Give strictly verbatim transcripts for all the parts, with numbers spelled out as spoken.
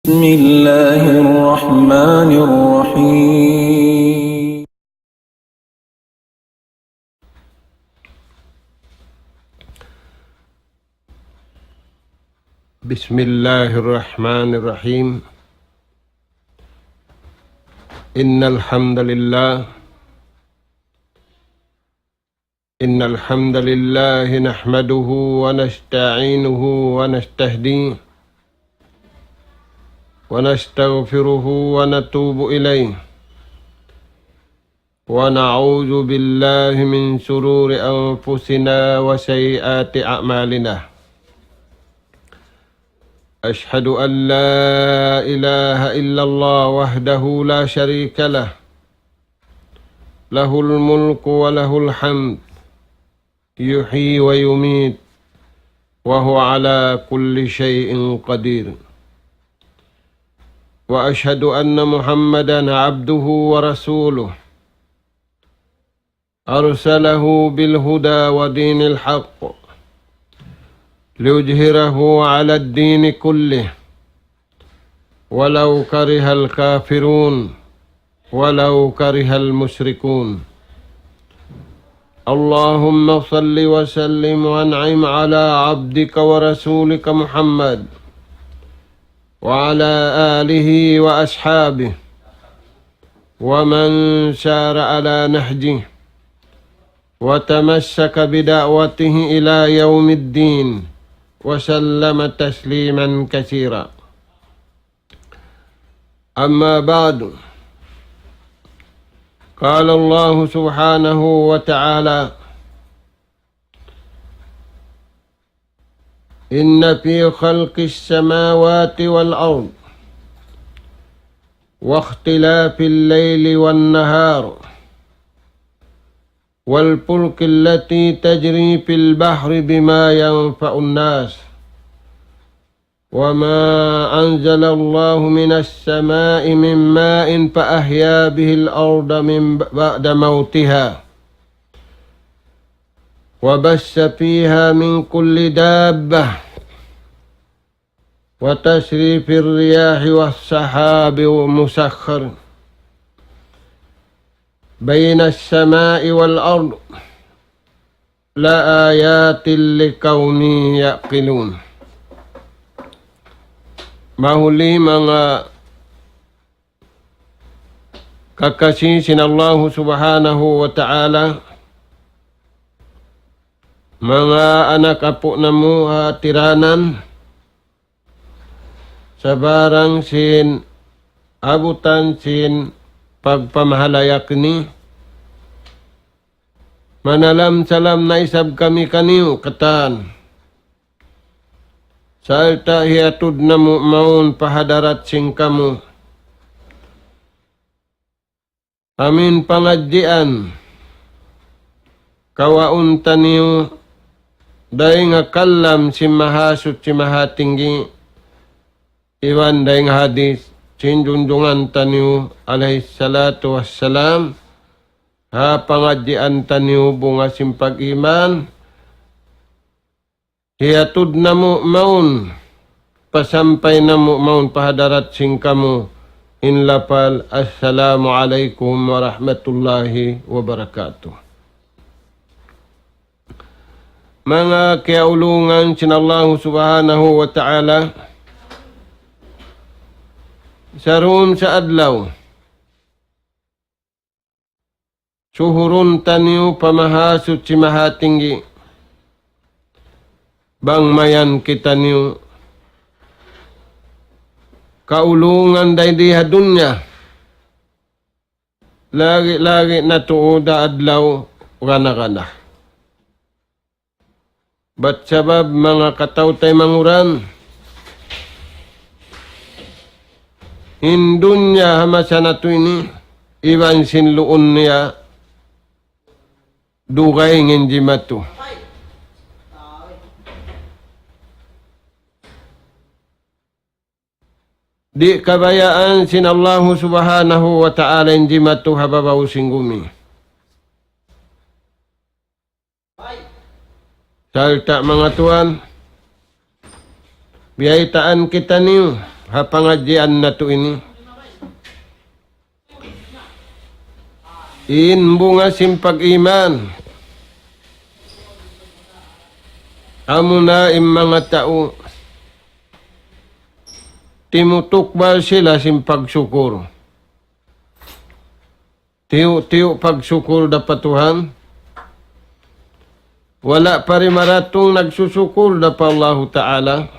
بسم الله الرحمن الرحيم. بسم الله الرحمن الرحيم. إن الحمد لله إن الحمد لله نحمده ونستعينه ونستهديه ونستغفره ونتوب إليه، ونعوذ بالله من شرور أنفسنا وسيئات أعمالنا. أشهد أن لا إله إلا الله وحده لا شريك له، له الملك وله الحمد، يحيي ويميت، وهو على كل شيء قدير. وأشهد أن محمدا عبده ورسوله، أرسله بالهدى ودين الحق ليظهره على الدين كله، ولو كره الكافرون، ولو كره المشركون. اللهم صل وسلم وأنعم على عبدك ورسولك محمد وعلى آله وأصحابه ومن سار على نهجه وتمسك بدعوته إلى يوم الدين، وسلم تسليما كثيرا. أما بعد، قال الله سبحانه وتعالى: إن في خلق السماوات والأرض واختلاف الليل والنهار والفلك التي تجري في البحر بما ينفع الناس وما أنزل الله من السماء من ماء فأحيا به الأرض من ب-، بعد موتها وبث فيها من كل دابة وتصريف الرياح والسحاب المسخر بين السماء والأرض لآيات لقوم يعقلون. Mahuli manga kakasi sin Allahu Subhanahu wa Ta'ala, manga anak apu' namu' ha tiranan, sabarang sin abutan sin pagpamahalayak ini, manalam-salam na isab kami kaniyu katan. Sarta' hiyatud namu' mawn pa hadarat sin kamu amin pangadjian kawaun taniyu dayn ha kalam sin Mahasuchi Mahatinggi, iban dayn ha hadis sin junjungan taniyu alayhi salatu wassalam, ha pangadjian taniyu bunga sin pag-iman, hiyatud namu' mawn, pasampay namu' mawn pa hadarat sin kamu in lapal, Assalamu alaykum warahmatullahi wabarakatuh. Manga kiyaulungan sin Allahu Subhanahu wa Ta'ala, sarun sa adlaw, suhurun taniyu pa Mahasuchi Mahatinggi. Bang mayan kitaniyu kaulungan dayn di ha dunya, lagi'-lagi' na tuud ha adlaw gana-gana. Bat sabab manga kataw-taymanghuran, in dunya ha masa natu' ini, iban sin luun niya, dugaing in jimatu. Di' kabayaan sin Allahu Subhanahu wa Ta'ala in jimatu ha babaw sin gumi. Sarta' manga tuwan, biyaytaan kitaniyu ha pangadjian natu' ini. In bunga sin pag-iman. Amuna in manga tau timutukbal sila sin pagsukur. Tiyu'-tiyu' pagsukur da pa Tuhan. Wala' pa rin maratung nagsusukur da pa Allahu Ta'ala.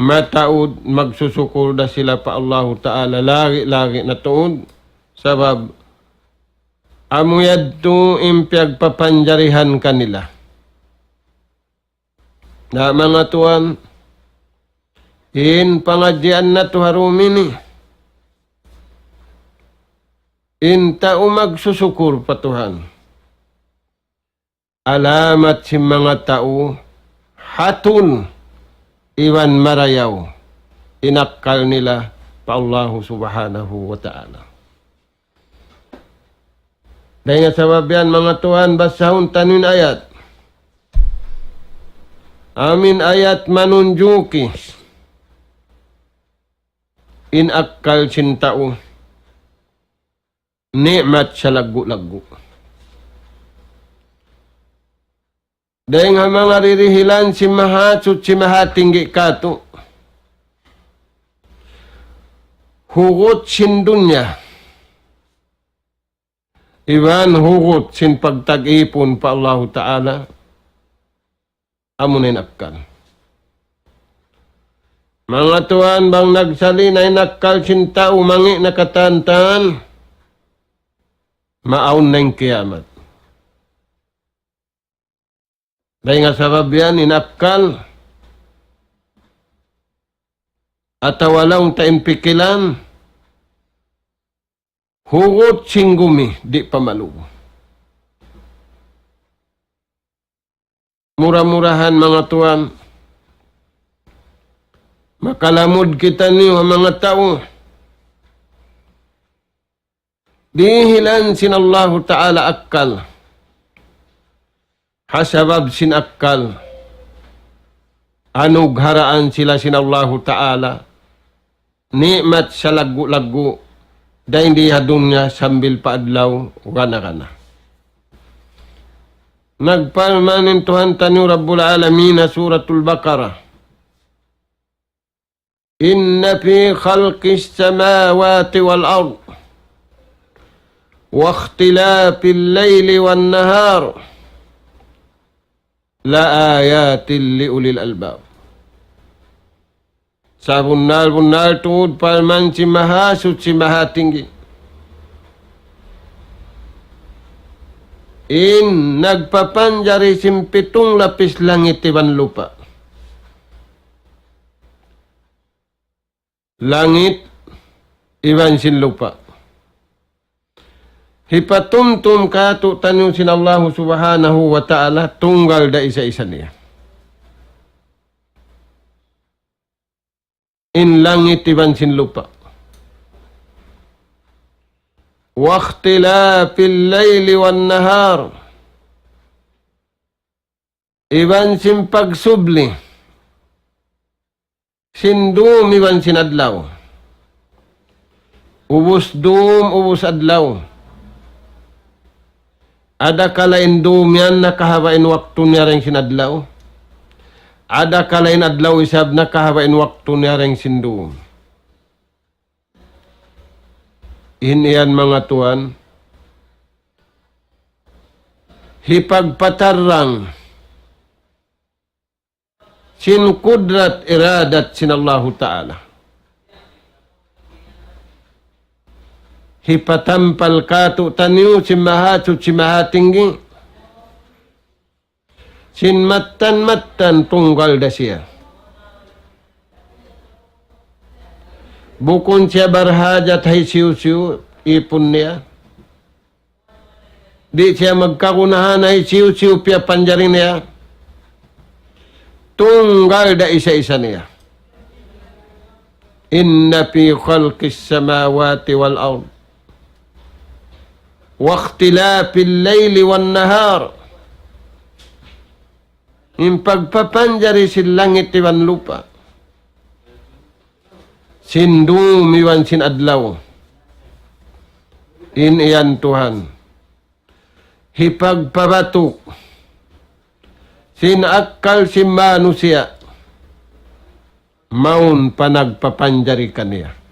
Mataud magsusukur da sila pa Allahu Ta'ala lagi'-lagi' na tuud. Sabab amu yadtu in piyagpapanjarihan kanila. Na manga tuwan, in pangadjian natu' ha dum ini, in tau magsusukur pa Tuhan. Alamat sin manga tau hatul iban marayaw in akkal nila pa Allahu Subhanahu wa Ta'ala. Dayn ha sabab yan, manga tuwan, basahun taniyu in ayat. Amu in ayat manunjuki in akkal sin tau ni'mat salaggu'-laggu'. Dayn ha manga dirihilan sin Mahasuchi Mahatinggi katu', hugut sin dunya, iban hugut sin pagtag-ipun pa Allahu Ta'ala, amuna in akkal. Manga tuwan, bang nagsali' na in akkal sin tau mangi' na katantan, maawn na in kiyamat. Dayn ha sabab yan in akkal atawa laung ta in pikilan, hugut sin gumi, di' pa malugu. Mura-murahan, manga tuwan, makalamud kitaniyu ha manga tau dihilan sin Allahu Ta'ala akkal. Ha sabab sin akkal, anugharaan sila sin Allahu Ta'ala ni'mat salaggu'-laggu', dayn di ha dunya sambil pa adlaw gana-gana. Nagparman in Tuhan taniyu Rabbul Alamin ha Suratul Baqarah, إن في خلق السماوات والأرض واختلاف الليل والنهار لآيات لأولي الألباب. Sabunnal-bunnal tuud parman sin Mahasuchi Mahatinggi, in nagpapanjari sin pitung lapis langit iban lupa'. Langit iban sin lupa'. Hipatumtum kātu'niyu sin Allahu Subhanahu wa Ta'ala, tunggal da isa-isa niya. In langit iban sin lupa'. واختلاف الليل والنهار. Iban sin pagsubli sin dum iban sin adlaw. Ubus dum, ubus adlaw. Adakala in dum yan nakahaba' in waktu niya dayn sin adlaw. Adakala in adlaw isab nakahaba' in waktu niya dayn sin dum. In yan, manga tuwan, hipagpatarrang sin kudrat iradat sin Allahu Ta'ala. Hipatampal kātu'niyu sin Mahasuchi Mahatinggi sin mattan-mattan tunggal da siya. Bukun siya barhajat ha hisiyu-siyu ipun niya. Di' siya magkagunahan ha hisiyu-siyu piyapanjari niya. Tunggal da isa-isa niya. إن في خلق السماوات والأرض واختلاف الليل والنهار. In pagpapanjari sin langit iban lupa'. sin dum iban sin adlaw. In yan Tuhan. Hipagpabatuk sin akkal sin manusiya'. Mawn pa nagpapanjari kaniya.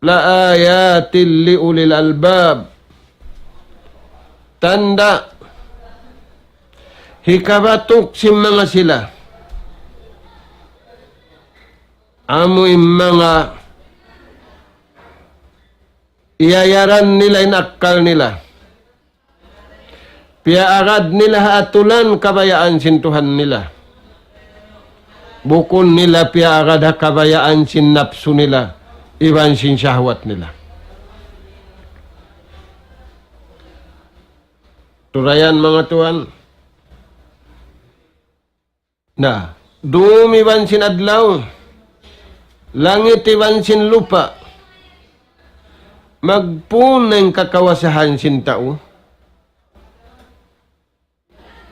لآيات لأولي الألباب. Tanda'. Hikabatuk sin manga sila. Amu in manga iyayaran nila in akkal nila. Piyaagad nila ha atulan kabayaan sin Tuhan nila. Bukun nila piyaagad ha kabayaan sin napsu nila, iban sin shahwat nila. Turayan manga tuwan. Na, dum iban sin adlaw, langit iban sin lupa', magpun na in kakawasahan sin tau.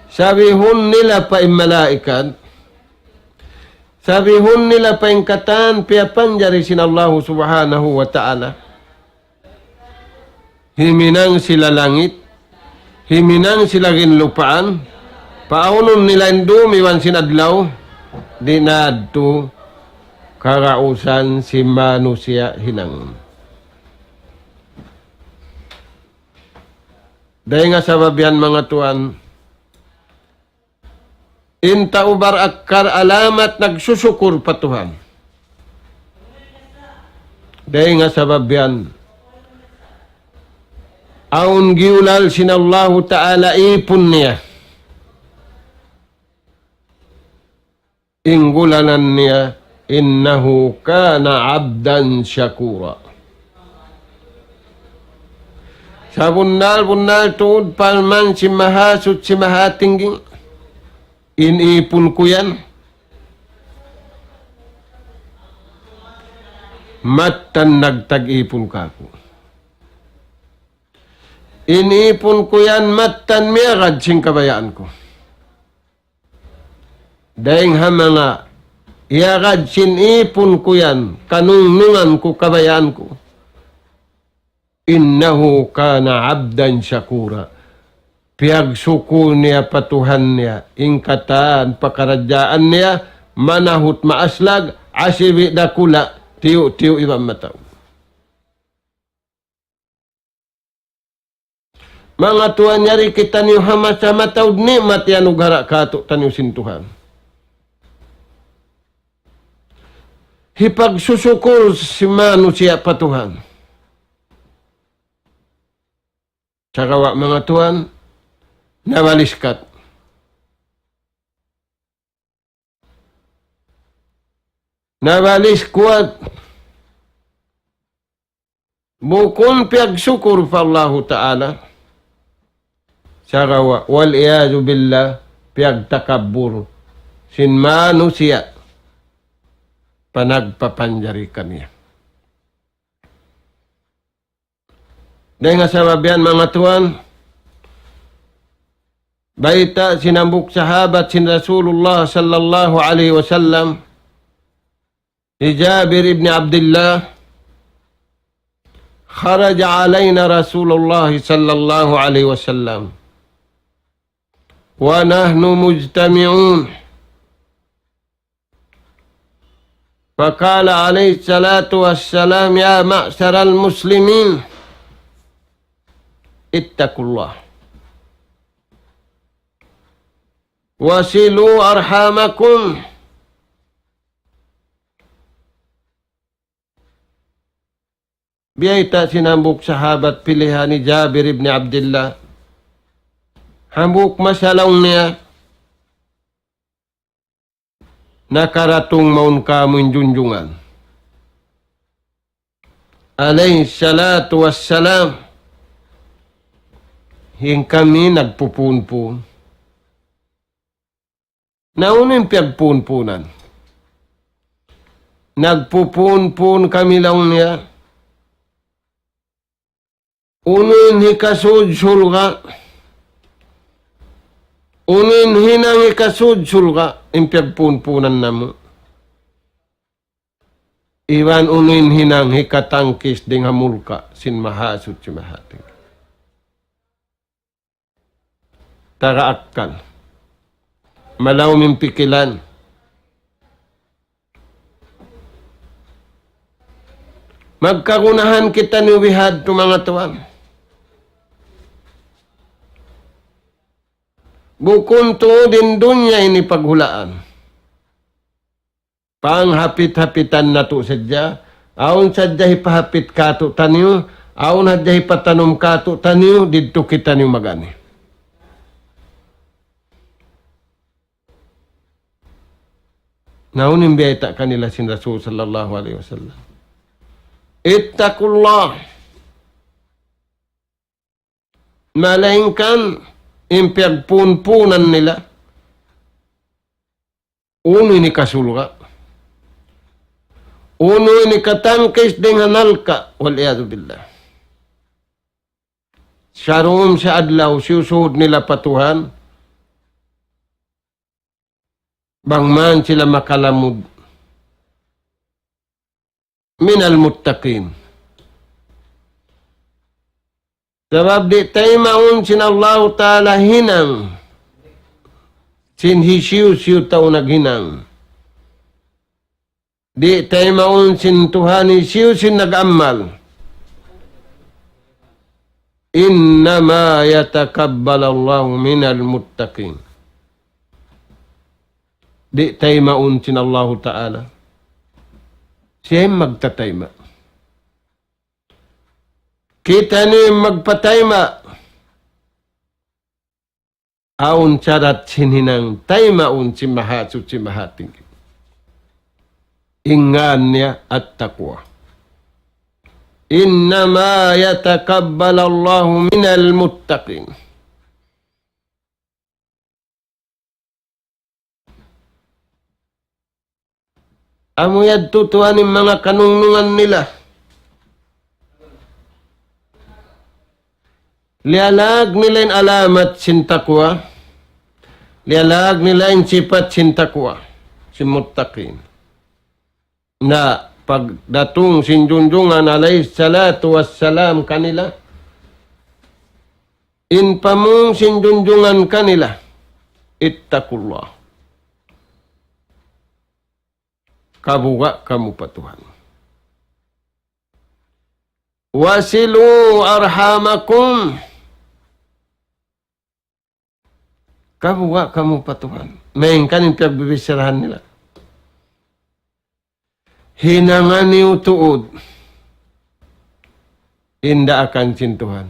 Sabihun nila pa in malaikat, sabihun nila pa in katan piyapanjari sin Allahu Subhanahu wa Ta'ala. Himinang sila langit, himinang sila ginlupaan, paawnun nila in dum iban sin adlaw, di' na yadtu karausan sin manusiya' hinangun. Dayn ha sabab yan manga tuwan, in tau barakkal alamat nagsusukur pa Tuhan. Dayn ha sabab yan, awn giyulal sin Allahu Ta'ala ipun niya. In gulalan niya, إنه كان عبدا شكورا. Sabunnal-bunnal tuud parman sin Mahasuchi Mahatinggi, in ipun ku yan, mattan nagtag-ipun kāku'. In ipun ku yan mattan miyagad sin kabayaan ku. Dayn ha manga iyagad sin ipun ku yan, kanungnungan ku, kabayaan ku. إنه كان عبدا شكورا. Piyagsukul niya pa Tuhan niya, in katan pakaradjaan niya, manahut maaslag, asibi' dakula', tiyu'-tiyu' iban mataud. Manga tuwan, yari kitaniyu ha masa mataud ni'mat iyanughara' kātu'niyu sin Tuhan. Hipagsusukur sin manusiya' pa Tuhan. Sagawa' manga tuwan, nabaliskat. Nabaliskat. Bukun piyagsukur pa Allahu Ta'ala. Sagawa', والعياذ بالله, piyagtakabbur sin manusiya' pa nagpapanjari kaniya. Dayn ha sabab yan, manga tuwan, bayta' sin hambuuk sahabat sin Rasulullah sallallahu alayhi wasallam, hi Jabir ibn Abdillah, خرج علينا رسول الله صلى الله عليه وسلم ونحن مجتمعون، فقال عليه الصلاة والسلام: يا معشر المسلمين، اتقوا الله وصلوا أرحامكم. Biyayta' sin hambuuk sahabat pilihan hi Jabir ibn Abdillah. Hambuuk masa laung niya, nakaratung mawn kāmu' in junjungan alayhi salatu wassalam. In kami nagpupunpun. Na unu in piyagpunpunan? Nagpupunpun kami laung niya. Unu in hikasud surga'? Unu in hinang hikasud surga'? In piyagpunpunan namu'. Iban unu in hinang hikatangkis dayn ha mulka' sin Mahasuchi Mahatinggi. Taga akkal. Malaum in pikilan. Magkagunahan kitaniyu bihadtu manga tuwan. Bukun tuud in dunya ini paghulaan. Panghapit-hapitan natu' sadja, awn sadja hipahapit kātu'niyu, awn sadja hipatanum kātu'niyu, didtu kitaniyu magani. Na unu in biyayta' kanila sin Rasul sallallahu alayhi wasallam. اتقوا الله. Malaingkan in piyagpunpunan nila. Unu in hikasulga'? Unu in hikatangkis dayn ha narka'? والعياذ بالله. Saruun sa adlaw siyusuhud nila pa Tuhan, bang man sila makalamud من المتقين. Sabab di' taymaun sin Allahu Ta'ala hinang sin hisiyu-siyu tau naghinang. Di' taymaun sin Tuhan hisiyu-siyu nag-amal. إنما يتقبل الله من المتقين. Di' taymaun sin Allahu Ta'ala. Siya in magtatayma'. Kitaniyu in magpatayma'. Awn sarat sin hinang taymaun sin Mahasuchi Mahatinggi. In ngan niya التقوى. إنما يتقبل الله من المتقين. Amu yadtu tuwan in manga kanungnungan nila. Liyalag nila in alamat sin taqwa. Liyalag nila in sipat sin taqwa. Sin muttaqin. Na pagdatung sin junjungan alayhi salatu wassalam kanila, in pamung sin junjungan kanila, اتقوا الله. Kabuga' kamu pa Tuhan. وصلوا أرحامكم. Kabuga' kamu pa Tuhan. Malayngkan in piyagbibicharahan nila. Hinanga niyu tuud in daakan sin Tuhan.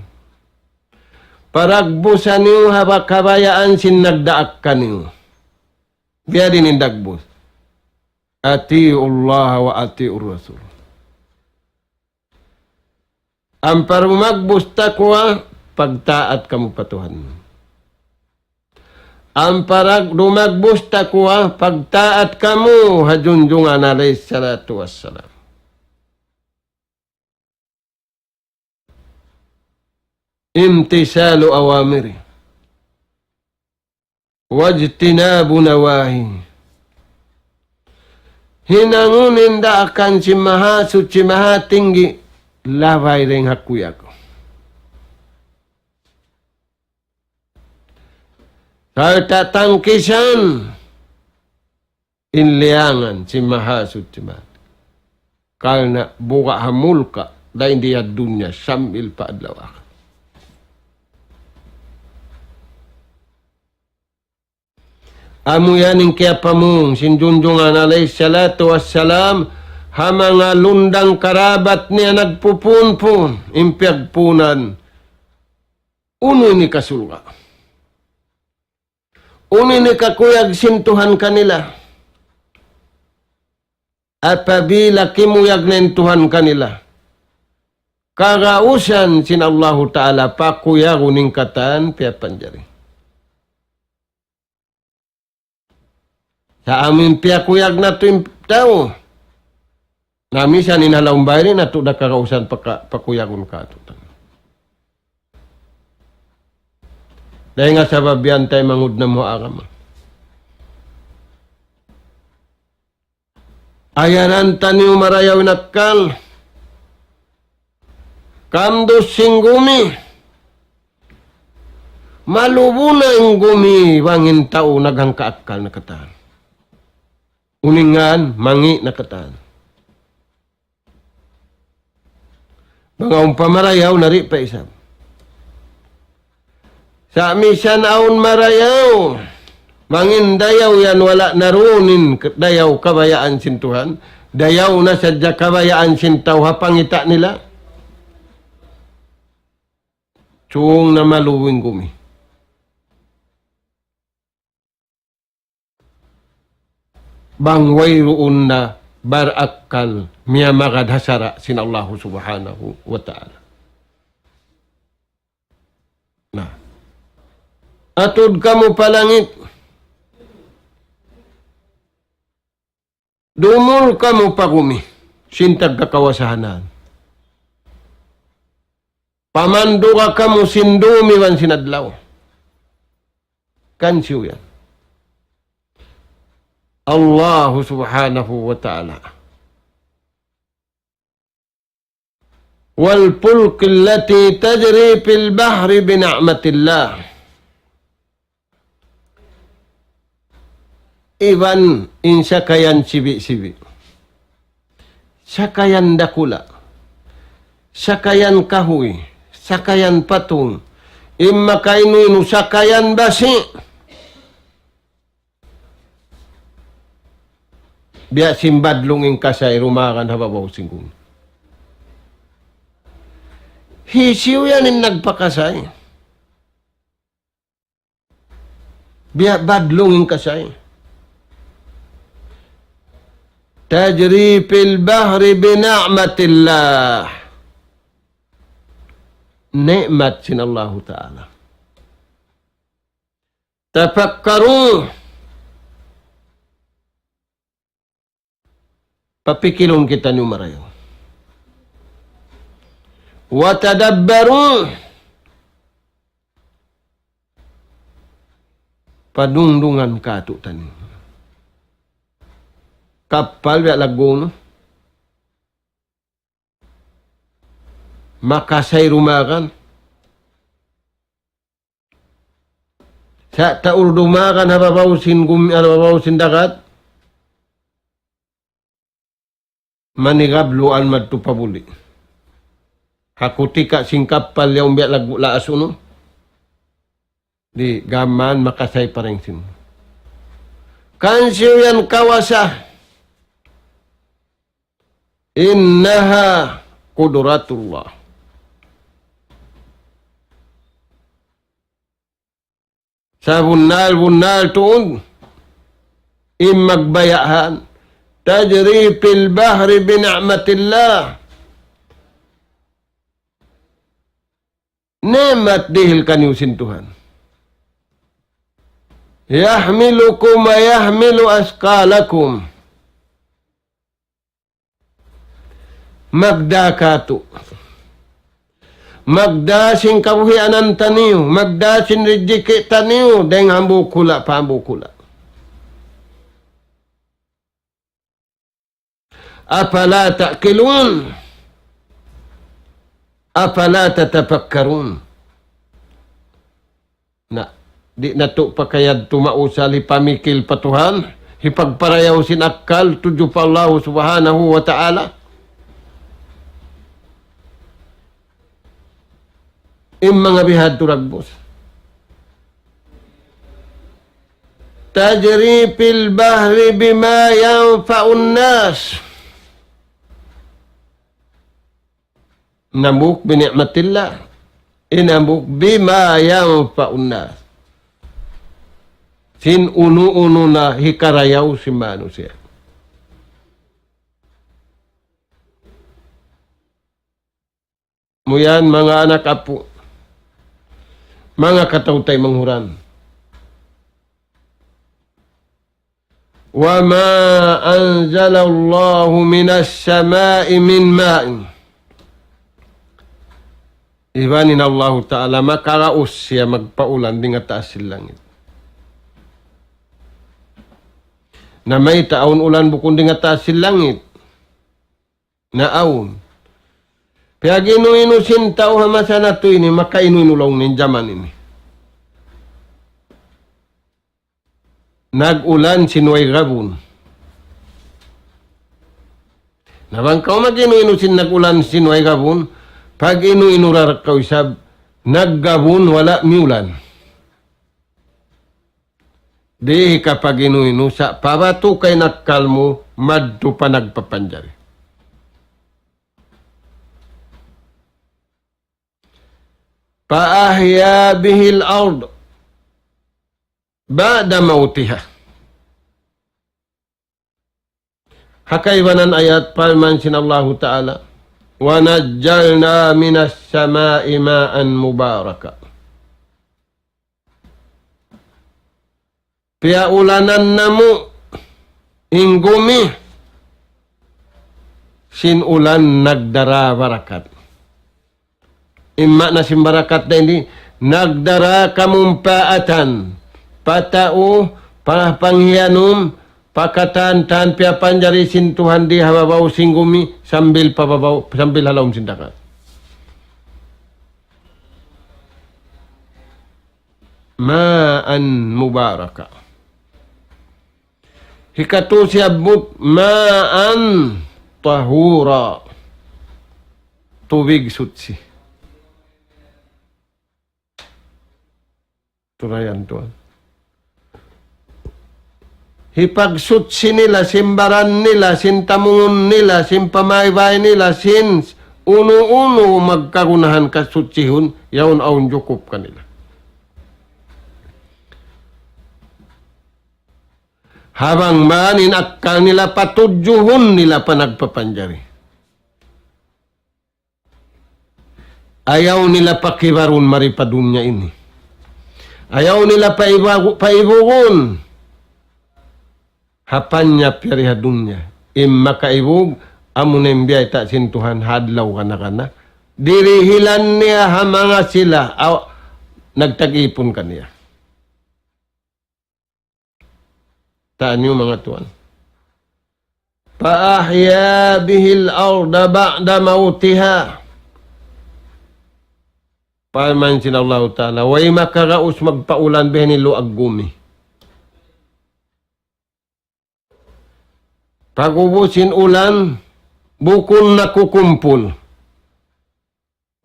Paragbusa niyu ha kabayaan sin nagdaak kaniyu. Biya' diin in dagbus. أطيعوا الله وأطيعوا الرسول. Ampa dumagbus taqwa, pagtaat kamu pa Tuhan. Ampa dumagbus taqwa, pagtaat kamu ha junjungan alayhi salatu wassalam. امتثال أوامره واجتناب نواهيه. Hinangun in daakan sin Mahasuchi Mahatinggi, labay dayn ha kuyag. Sarta' tangkisan in liyangan sin Mahasuchi Mahatinggi. Karna' buga' ha mulka' dayn di ha dunya sambil pa adlaw akhirat. Amu yan in kiyapamung sin junjungan alayhi salatu wassalam, ha manga lundang karabat niya nagpupunpun, in piyagpunan, unu in hikasulga'. Unu in hikakuyag sin Tuhan kanila. Apabila kimuyag na in Tuhan kanila, kagausan sin Allahu Ta'ala pakuyagun in katan piyapanjari. Sa' amu in piyakuyag natu' in tau. Na misan in ha lawm bay ini natu' da kagausan paka-, pakuyagun kātu'. Dayn ha sabab yan taymanghud namu' ha agama. Ayaran taniyu marayaw in akkal. Kamdus sin gumi. Malubu na in gumi bang in tau naghangka akkal na katan. Unu in ngan, mangi' na katan. Bang awn pa marayaw, nari pa isab. Sa' misan awn marayaw, bang in dayaw yan wala' na duun in k-, dayaw kabayaan sin Tuhan, dayaw na sadja kabayaan sin tau ha pangita' nila. Sung na malubu in gumi. Bang wayruun na barakkal miyamagad ha sara' sin Allahu Subhanahu wa Ta'ala. Na. Atud kamu pa langit. Dumul kamu pa gumi. Sin tagkakawasahanan. Pamanduga kamu sin dum iban sin adlaw. Kan siyu yan? Allahu Subhanahu wa Ta'ala. والفلك التي تجري في البحر بنعمة الله. Iban in sakayan sibi'-sibi'. Sakayan dakula'. Sakayan kahuy. Sakayan patung. In makainu-inu sakayan basi'. Biya' sin badlung in kasay dumagan ha babaw sin gumi. Hisiyu yan in nagpakasay? Biya' badlung in kasay. تجري في البحر بنعمة الله. Ni'mat sin Allahu Ta'ala. تفكروا. Papikilun kitaniyu marayaw. وتدبروا. Padungdungan katu'taniyu. Kappal biya' laggu' unu. Makasay dumagan. Sa' taud dumagan ha babaw sin gumi, ha babaw sin dagat. Manigabluan madtu pa buli'. Ha kutika' sin kappal yaun biya' laggu' laas unu. Di' gaman makasay pa dayn sin. Kan siyu yan kawasa. إنها قدرة الله. Sabunnal-bunnal tuud in magbaya' han. تجري في البحر بنعمة الله. Ni'mat dihil kaniyu sin Tuhan. يحملكم ويحمل أثقالكم. Magdā kātu'. Magdā sin kabuhianan taniyu, magdā sin rijiki' taniyu, dayng hambuuk hula' pa hambuuk hula'. أفلا تعقلون؟ أفلا تتفكرون؟ Na, di' natu' pa kayadtu mausal hipamikil pa Tuhan, hipagparayaw sin akkal tudju pa Allahu Subhanahu wa Ta'ala. In manga bihadtu dagbus. تجري في البحر بما ينفع الناس. In hambuuk بنعمة الله. In hambuuk بما ينفع الناس. Sin unu-unu na hikarayaw sin manusiya'. Amu yan, manga anak apu', manga kataw-taymanghuran. وما أنزل الله من السماء من ماء. Iban in Allahu Ta'ala makaraus siya magpaulan dayn ha taas sin langit. Na mayta' awn ulan bukun dayn ha taas sin langit? Na awn. Piyag-inu-inu sin tau ha masa natu' ini, makainu-inu laung niya in jaman ini. Nag-ulan sin way gabun. Na bang kaw mag-inu-inu sin nag-ulan sin way gabun, pag-inu-inu da kaw isab, naggabun wala' miyulan. Di' hikapag-inu-inu sa' pabatu' ka in akkal mu, madtu pa nagpapanjari. فأحيا به الأرض بعد موتها. Ha kaibanan ayat, parman sin Allahu Ta'ala, وَنَزَّلْنَا مِنَ السَّمَاءِ مَاءً مُبَارَكًا. Piyaulanan namu' in gumi sin ulan nagdara barakat. In maana sin barakat da ini, nagdara kamumpaatan pa tau, pa panghiyanum, pa katan-katan piyapanjari sin Tuhan di ha babaw sin gumi, sambil pa babaw, sambil ha lawm sin dagat. مَاءً مُبَارَكًا. Hikatu siyabbut, مَاءً طَهُورًا. Tubig suchi. Turayan tuwan. Hipagsuchi nila, sin baran nila, sin tamungun nila, sin pamaybay nila, sin unu-unu magkagunahan kasuchihun, yaun awn jukup kanila. Ha bang man in akkal nila patudjuhun nila pa nagpapanjari. Ayaw nila pakibarun mari pa dunya ini. Ayaw nila paibagu-, paibugun. Ha panyap yari ha dunya. In makaibug, amuna in biyayta' sin Tuhan ha adlaw kana-kana. Dirihilan niya ha manga sila, aw, nagtag-ipun kaniya. Taniyu manga tuwan. فَأَحْيَا بِهِ الْأَرْضَ بَعْدَ مَوْتِهَا. Parman sin Allahu Ta'ala, way makaraus magpaulan bihaini luag gumi. Pag'ubus sin ulan, bukun nakukumpul.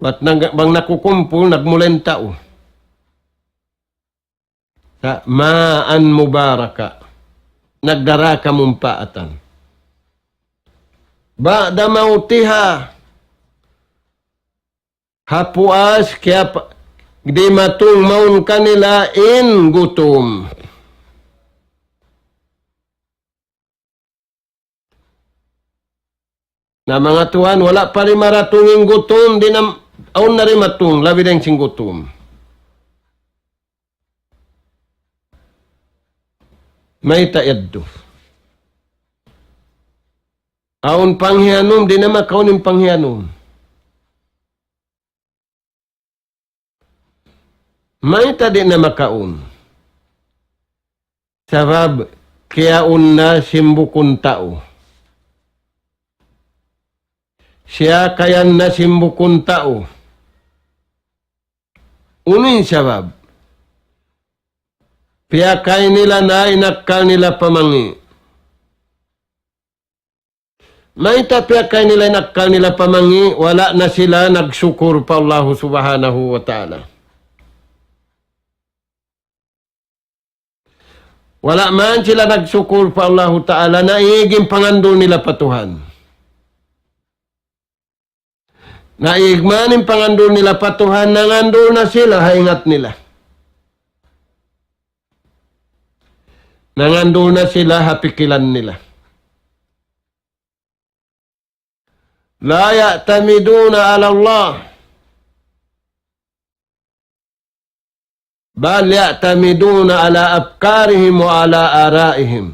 Bat nag-, bang nakukumpul, nagmula in tau. Sa-, مَاءً مُبَارَكًا. Nagdara kamumpaatan. بَعْدَ مَوْتِهَا. Ha puas kiyap-, dimatung mawn kanila in gutum. Na manga tuwan, wala' pa rimaratung in gutum, di' na, awn na rimatung, labi dayn sin gutum. Mayta' yadtu? Awn panghiyanum, di' na makaun in panghiyanum. Mayta' di' na makaun? Sabab kiyaun na sin bukun tau. Siyakayan na sin bukun tau. Unu in sabab? Piyakay nila na in akkal nila pa mangi'. Mayta' piyakay nila in akkal nila pa mangi', wala' na sila nagsukur pa Allahu Subhanahu wa Ta'ala. Wala' man sila nagsukur pa Allahu Ta'ala, naig in pangandul nila pa Tuhan. Naig man in pangandul nila pa Tuhan, nangandul na sila ha ingat nila. Nangandul na sila ha pikilan nila. لا يعتمدون على الله، بل يعتمدون على أفكارهم وعلى آرائهم.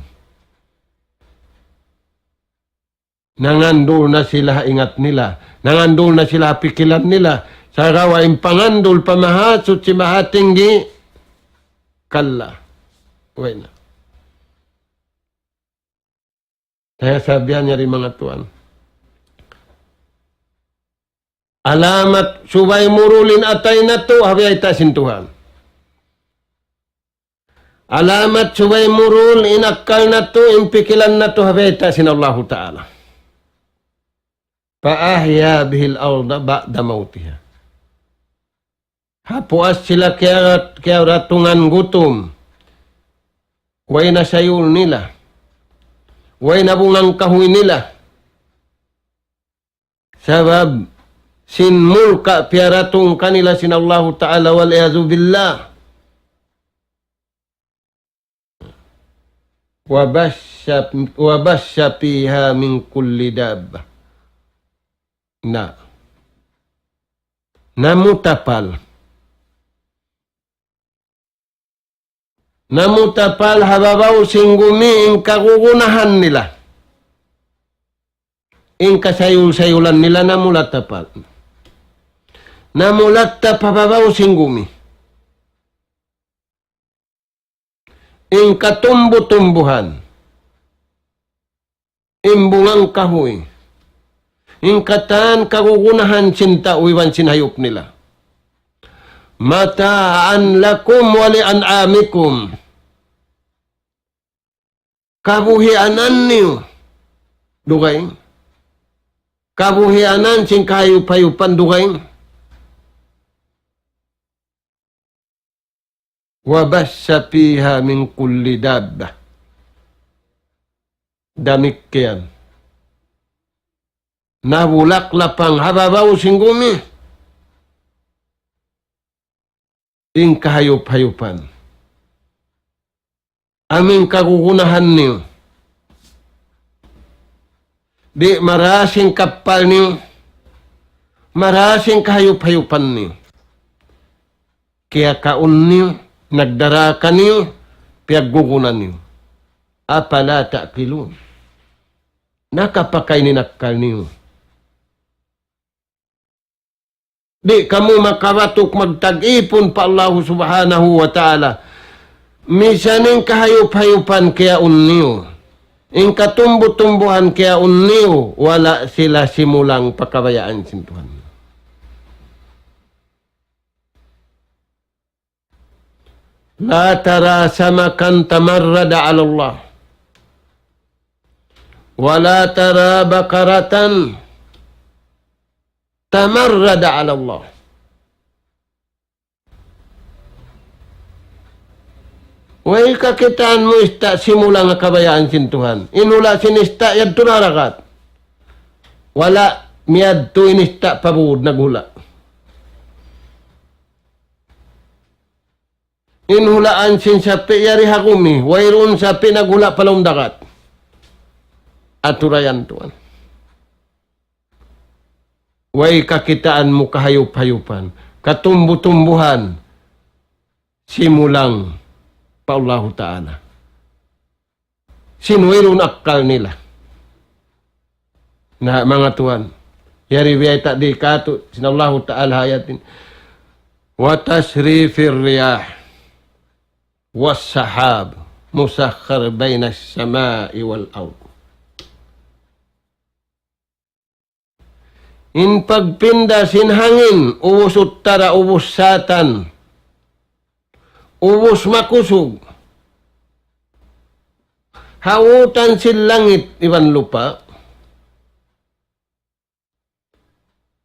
Nangandul na sila ha ingat nila. Nangandul na sila ha pikilan nila. Sagawa' in pangandul pa Mahasuchi Mahatinggi, kalla. Way na. Hangkan sabihan niya ri manga tuwan. Alamat subay murul in atay natu', ha biyayta' sin Tuhan. Alamat subay murul in akkal natu', in pikilan natu', ha biyayta' sin Allahu Ta'ala. فأحيا به الأرض بعد موتها. Ha puas sila kiyarat-, kiyaratungan gutum. Way na sayul nila. Way na bunga kahuy nila. Sabab sin mulka' piyaratung kanila sin Allahu Ta'ala, والعياذ بالله. وبث، وبث فيها من كل دابة. Na. Namutapal. Namutapal ha babaw sin gumi in kagunahan nila. In kasayul-sayulan nila namulatapal. Namulattap ha babaw sin gumi. In katumbu-tumbuhan, in bunga kahuy, in katan kagunahan sin tau iban sin hayup nila. متاعا لكم ولأنعامكم. Kabuhianan niyu dugaing. Kabuhianan sin kahayup-hayupan dugaing. وبث فيها من كل دابة. Damikkiyan. Nabulak lapang ha babaw sin gumi in kahayup-hayupan. Amu in kagunahan niyu. Di' marayaw in kappal niyu, marayaw in kahayup-hayupan niyu. Kiyakaun niyu, nagdarā kaniyu, piyagguguna niyu. أفلا تعقلون. Nakapakay in akkal niyu. Di' kamu makabatuk magtag-ipun pa Allahu Subhanahu wa Ta'ala. Misan in kahayup-hayupan kiyaun niyu, in katumbu-tumbuhan kiyaun niyu, wala' sila simulang pa kabayaan sin Tuhan. لا ترى سمكا تمرد على الله، ولا ترى بقرة تمرد على الله. Way kakitaan mu ista' simulang ha kabayaan sin Tuhan. In hula' sin ista' yadtu ha dagat. Wala' miyadtu in ista' pa būd naghula'. In hulaan sin sapi' yari ha gumi, wayruun sapi' naghula' pa lawm dagat. Aturayan tuwan. Way kakitaan mu kahayup-hayupan, katumbu-tumbuhan, simulang pa Allahu Ta'ala. Sin wayruun akkal nila. Na, manga tuwan, yari biyayta' di katu' sin Allahu Ta'ala ha ayat ini. وتصريف الرياح والسحاب المسخر بين السماء والأرض. In pagpinda sin hangin, ubus uttara, ubus satan, ubus makusug, ha utan sin langit iban lupa',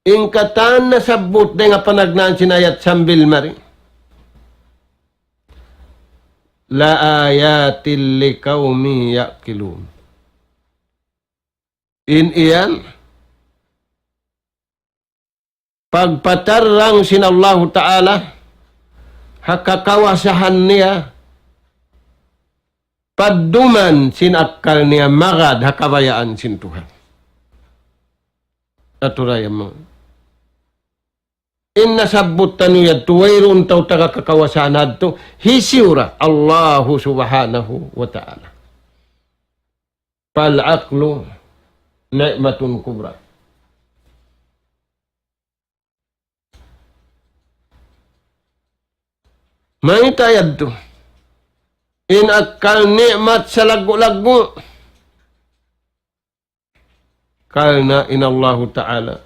in katan nasabbut dayn ha panagnaan sin ayat sambil mari. لآيات لقوم يعقلون. In iyan, pagpatarrang sin Allahu Ta'ala, ha kakawasahan niya, padduman sin akkal niya magad ha kabayaan sin Tuhan. Aturayan mu. In nasabbut taniyu yadtu, wayruun tau taga kakawasahan hadtu, hisiyu ra, Allahu Subhanahu wa Ta'ala. فالعقل نعمة كبرى. Mayta' yadtu? In akkal ni'mat salaggu'-laggu'. Karna' in Allahu Ta'ala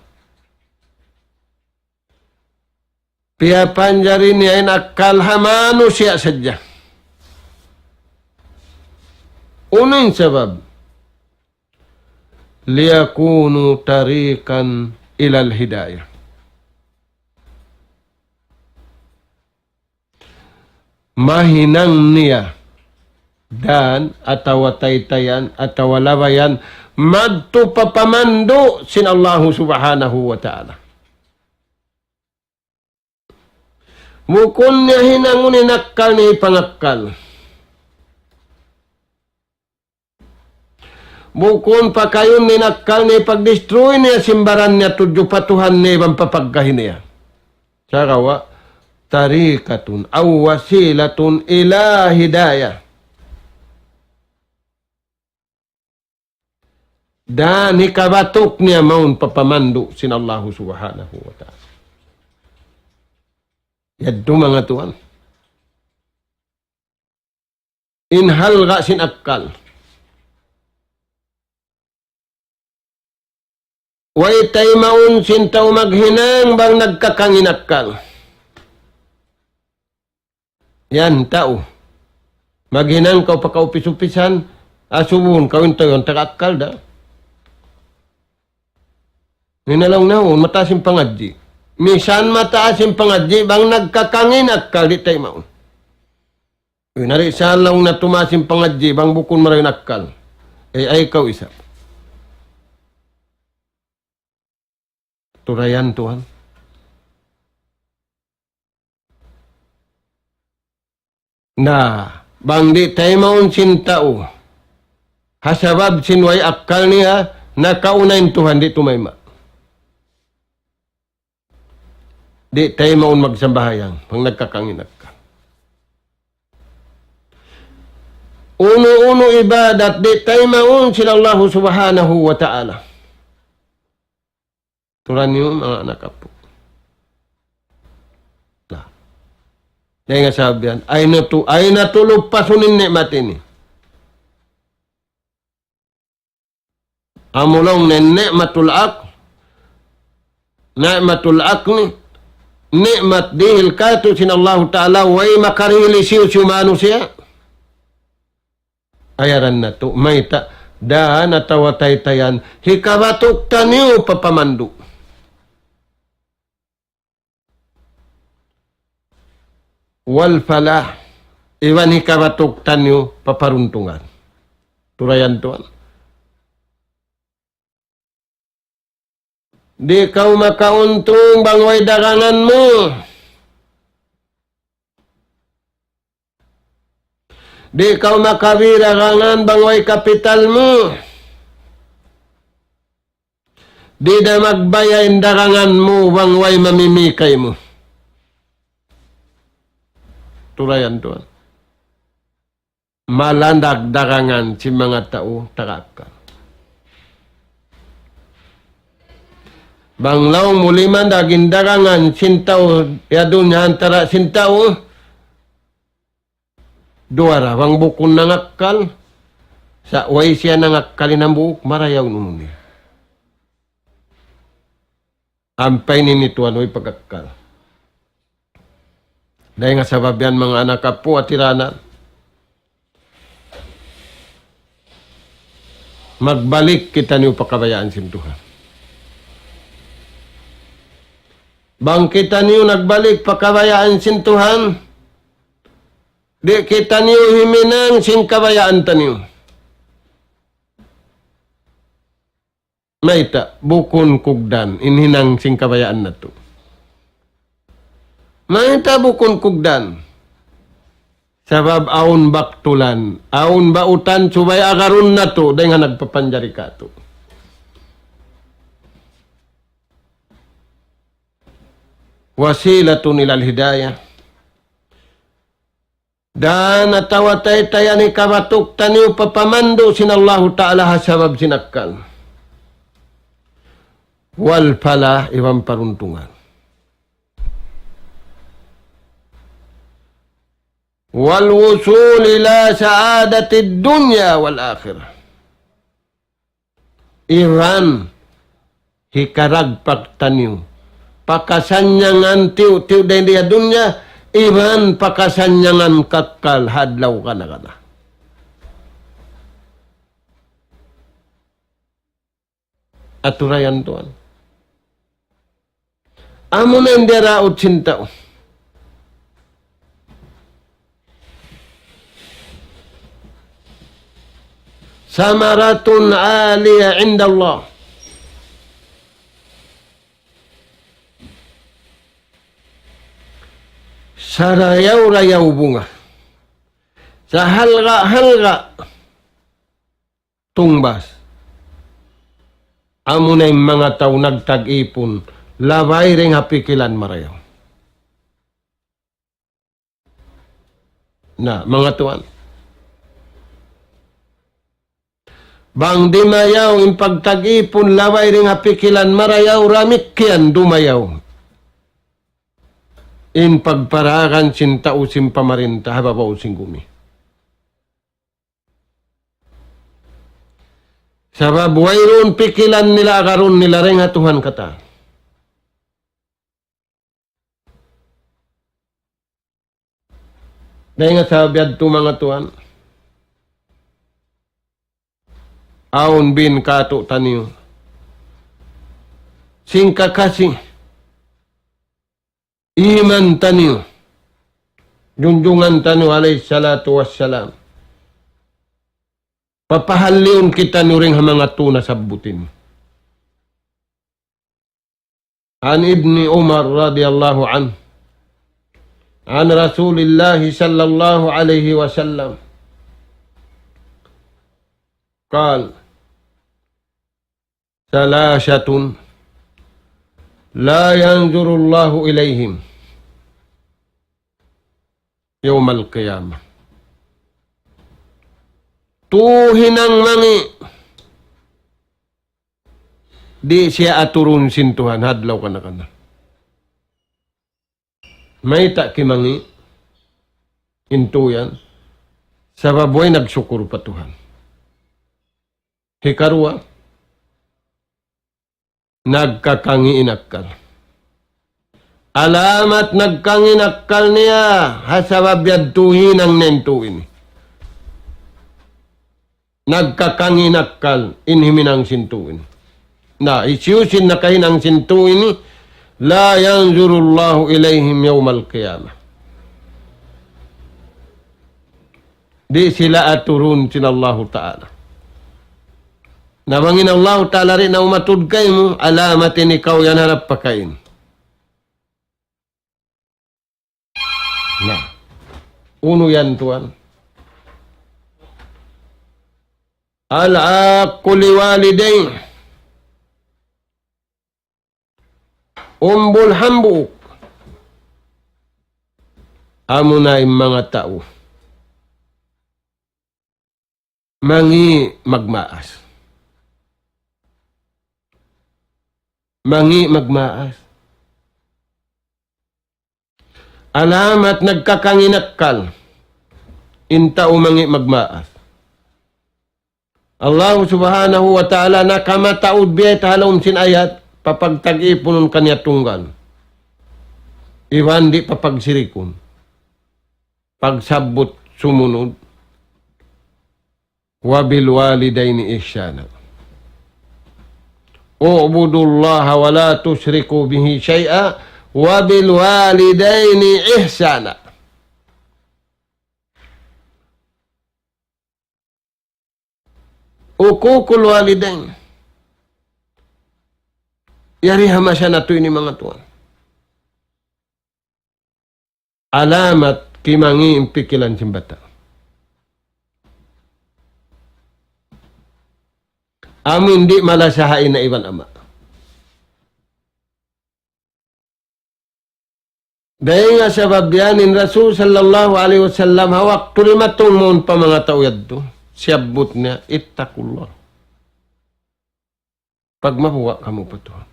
piyapanjari niya in akkal ha manusiya' sadja. Unu in sabab? ليكونوا طريقا إلى الهداية. Mahinang niya dan atawa taytayan atawa labayan madtu pa pamandu' sin Allahu Subhanahu wa Ta'ala. Bukun niya hinangun in akkal niya hipangakkal. Bukun pakayun niya in akkal niya hipag-destroy niya sin baran niya tudju pa Tuhan niya iban pa pagkahi niya. Sagawa' طريقة أو وسيلة إلى هداية. Dan hikabatuk niya mawn pa pamandu' sin Allahu Subhanahu wa Ta'ala. Yadtu manga tuwan. In halga' sin akkal. Way taymaun sin tau maghinang bang nagkakangin akkal. Yan tau. Maghinang kaw pa kaupis-upisan, asubuhun kaw in tau yan taga akkal da. Hinalaung na, mataas in pangadji'. Misan mataas in pangadji', bang nagkakangin akkal di' taymaun. Uy, nari sa laung na tumaas in pangadji', bang bukun marayaw in akkal. Eh, ay kaw isa. Turayan tuwan. Na, bang di' taymaun sin tau. Ha sabab sin way akkal niya, nakauna in Tuhan di' tumayma'. Di' taymaun magsambahayang, bang nagkakangin akkal. Unu-unu ibadat di' taymaun sin Allahu Subhanahu wa Ta'ala. Turan niyu manga anak apu'. Na. Dayn ha sabab yan, ay na tu, ay na tu lupasun in ni'mat ini. Amu laung niya ni'matul aql, ni'matul aql ni, ni'mat dihil kātu' sin Allahu Ta'ala, way makarihil hisiyu-siyu manusiya'. Ayaran natu', mayta', dan atawa taytayan, hikabatuk taniyu pa pamandu'. Wal falah, iban hikabatuk taniyu pa paruntungan. Turayan tuwan. Di' kaw makauntung bang way dagangan mu. Di' kaw makabi dagangan bang way kapital mu. Di' da magbaya' in dagangan mu bang way mamimi kaymu. Turayan tuwan. Malandag dagangan sin manga tau taga akkal. Bang laung mu limandag in dagangan sin tau, ya dunya antara sin tau, duwa ra, bang bukun nangakkal, sa' way siya nangakkal in hambuuk, marayaw in unu niya. Ampa ini tuwan way pag-akkal. Dayn ha sabab yan manga anak apu' ati ranan. Magbalik kitaniyu pa kabayaan sin Tuhan. Bang kitaniyu nagbalik pa kabayaan sin Tuhan, di' kitaniyu himinang sin kabayaan taniyu. Mayta', bukun kugdan, in hinang sin kabayaan natu'. Mayta' bukun kugdan. Sabab awn baktulan, awn bautan subay agarun natu', dayn ha nagpapanjari kātu'. وسيلة إلى الهداية. Dan atawa taytayan hikabatuk taniyu pa pamandu' sin Allahu Ta'ala ha sabab sin akkal. Wal falah iban paruntungan. والوصول إلى سعادة الدنيا والآخرة. Iban hikaragpak taniyu pa kasannyangan tiyu'-tiyu' dayn di ha dunya, iban pa kasannyangan kakkal ha adlaw kana-kana. Aturayan tuwan. Amuna in diyaraut sin tau. ثمرة عالية عند الله. Sarayaw-rayaw bunga. Sahalga'-halga' tungbas. Amuna in manga tau nagtag-ipun, labay dayn ha pikilan marayaw. Na, manga tuwan. Bang di' mayaw in pagtag-ipun, labay dayn ha pikilan marayaw, damikkiyan dumayaw in pagparagan sin tau sin pamarinta ha babaw sin gumi. Sabab wayruun pikilan nila, agarun nila dayn ha Tuhan katan. Dayn ha sabab yadtu, manga tuwan, awn bin katu' taniyu sin kakasi iman taniyu, junjungan taniyu alayhi salatu wassalam. Papahalliun kitaniyu dayn ha manga tū nasabbut ini. عن ابن عمر رضي الله عنه عن رسول الله صلى الله عليه وسلم قال: ثلاثة لا ينظر الله إليهم يوم القيامة. Tū hinang mangi' di' siya aturun sin Tuhan ha adlaw kana-kana. Mayta' kimangi' in tū yan? Sabab way nagsukur pa Tuhan. Hikaruwa, nagkakangi' in akkal. Alamat nagkangi' in akkal niya, ha sabab yadtu hinang niya in tū ini. Nagkakangi' in akkal in himinang sin tū ini. Na, hisiyu-siyu in nakahinang sin tū ini, لا ينظر الله إليهم يوم القيامة. Di' sila aturun sin Allahu Ta'ala. Na bang in Allahu Ta'ala di' na umatud kaymu, alamat in ikaw yan harap pa kain. Na, unu yan tuwan? العاق لوالديه. Umbul hambuuk. Amuna in manga tau mangi' magmaas. Mangi' magmaas. Alamat nagkakangi' in akkal in tau mangi' magmaas. Allahu Subhanahu wa Ta'ala nakamataud biya' ha lawm sin ayat, papagtag-ipunun kaniya tunggal. Iban di' papagsirikun. Pagsabbut sumunud, وبالوالدين إحسانا. اعبدوا الله ولا تشركوا به شيئا وبالوالدين إحسانا. عقوق الوالدين. Yari ha masa natu' ini manga tuwan. Alamat kimangi' in pikilan sin bata'. Amu in di' malasa ha ina' iban ama'. Dayn ha sabab yan in Rasul sallallahu alayhi wasallam ha waktu dimatung mawn pa manga tau yadtu, siyabbut niya, اتقوا الله. Pagmabuga' kamu pa Tuhan.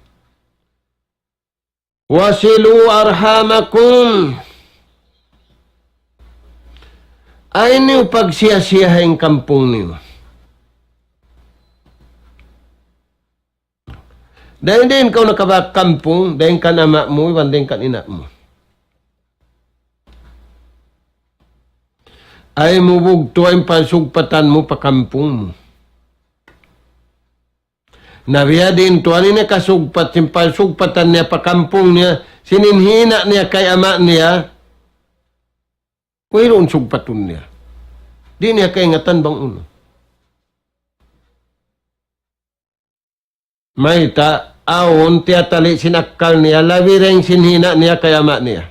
وصلوا أرحامكم. Ayaw niyu pagsiya-siyaha in kampung niyu. Dayn diin kaw nakabak kampung, dayn kan ama' mu, iban dayn kan ina' mu. Ay mu bugtu' in pagsugpatan mu pa kampung mu. Na biya' diin tuwan ini kasugpat, sin pagsugpatan niya pa kampung niya, sin in hina' niya kay ama' niya, wayruun sugpatun niya. Di' niya kaingatan bang unu. Mayta', awn tiyatali' sin akkal niya, labi dayn sin hina' niya kay ama' niya.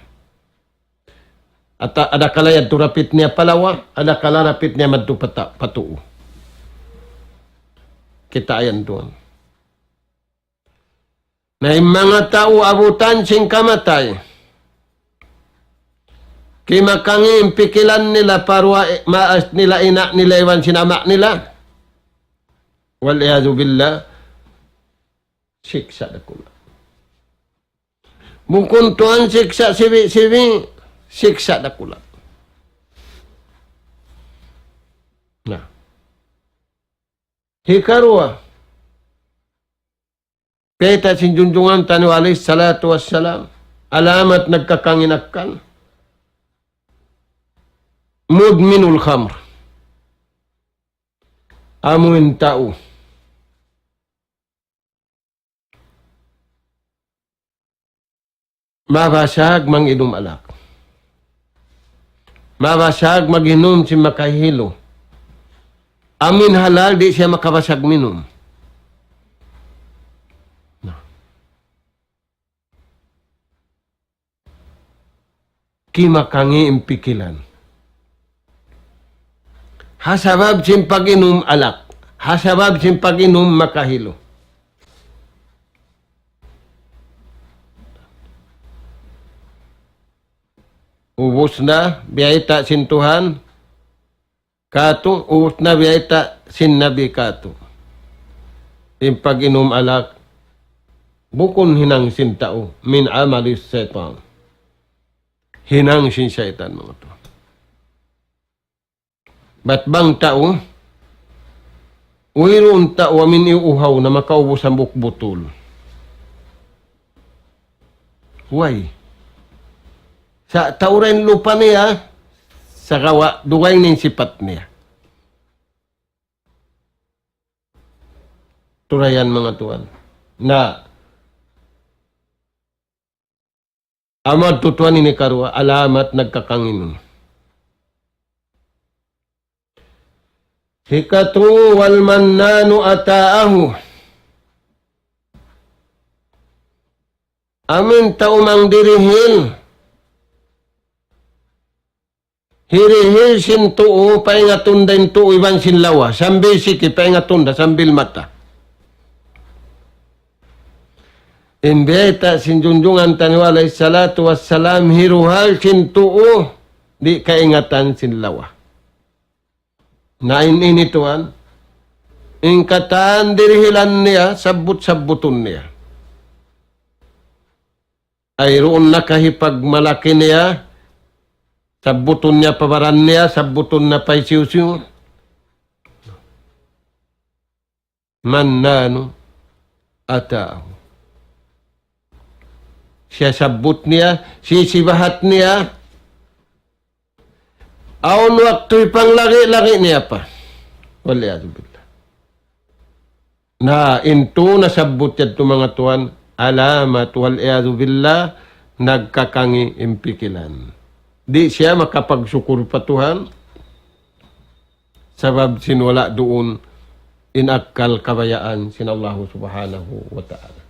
Ata-, adakala yadtu rapit niya pa lawa, adakala rapit niya madtu pa ta-, pa tuu. Kita' yan tuwan. Na in manga tau abutan sin kamatay, kimakangi' in pikilan nila pa duwa, maas nila, ina' nila iban sin ama' nila. Wal iyadhu billah, siksa' dakula'. Bukun tuwan siksa' sibi'-sibi', siksa' dakula'. Na. Hikaruwa, bayta' sin junjungan taniyu alayhi salatu wassalam, alamat nagkakangi' in akkal, mudminul khamr. Amu in tau mabasag manginum alak. Mabasag maghinum sin makahilu. Amu in halal, di' siya makabasag minum. Na. Kimakangi' in pikilan. Ha sabab sin pag-inum alak. Ha sabab sin pag-inum makahilu. Ubus na, biyayta' sin Tuhan. Katu', ubus na biyayta' sin Nabi katu'. In pag-inum alak, bukun hinang sin tau, min amali shaytan. Hinang sin saytan, manga tuwan. Bat bang tau, wayruun tau amin iyuuhaw na makaubus hambuuk butul. Way. Sa' tau ra in lupa niya, sagawa' dugaing in sipat niya. Turayan, manga tuwan. Na, amu tuwan ini karuwa, alamat nagkakanginun. Hikatu, wal mannanu ata'ahu. Amin tau mangdirihil. Hirihil sin tuu, paingatun da in tuu iban sin lawa. Sambil siki, paingatun da, sambil mata. In biyayta' sin junjungan taniyu alayhi salatu wassalam, hiruhal sin tuu, di' kaingatan sin lawa. Na in ini tuwan, in katan dirihilan niya, sabbut-sabbutun niya. Ay duun na kahipagmalaki niya, sabbutun niya pa baran niya, sabbutun na pa hisiyu-siyu. Mannanu ata'ahu. Siyasabbut niya, sisibahat niya. Awn waktu hipanglagi'-lagi' niya pa. Wal iyadhu billah. Na, in tū nasabbut yadtu, manga tuwan, alamat, wal iyadhu billah, nagkakangi' in pikilan. Di' siya makapagsukur pa Tuhan, sabab sin wala' duun in akkal kabayaan sin Allahu Subhanahu wa Ta'ala.